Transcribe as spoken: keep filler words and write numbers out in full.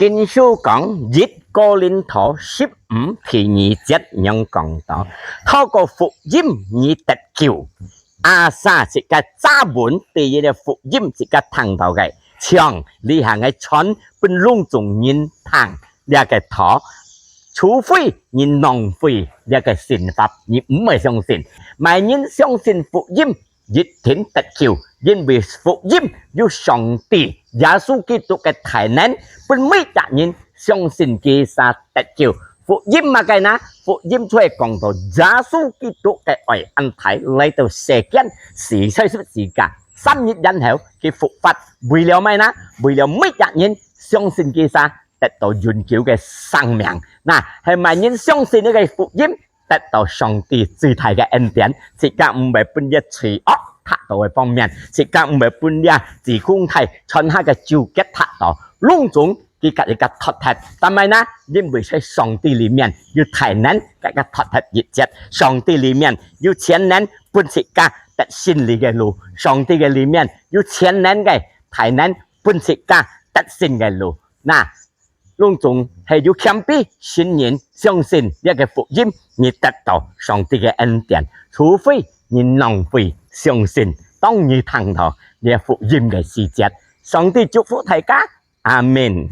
經書講，一哥林多十五第二節恁樣講到：透過福音你得救。阿儕自家抓穩第一个福音，自家聽到个，像這下个傳分攏總人聽這个道，除非你浪費這个信法，你毋會相信。麼人相信福音，一定得救，因為福音有上帝耶穌基督个大能，分每隻人相信佢儕得救。福音麼个呢？福音就係講到耶穌基督个愛恁大來到世間，死在十字架，三日然後佢復活，為了麼个呢？為了每隻人相信佢儕得到永久个生命。那係麼人相信這个福音，得到上帝最大个恩典，自家毋會分這罪惡踢到个方面，自家毋會分這子宮體全下个糾結踢到，攏總佢家己个脫忒。但係呢，因為在上帝裡面有大能，佢个脫忒一切。上帝裡面有全能，分自家得勝利个路。上帝个裡面有全能个大能，分自家得勝个路。那，攏總係有謙卑、信任、相信這个福音，你得到上帝个恩典。除非你浪費相信，當你聽到這福音个時節，上帝祝福大家。阿門。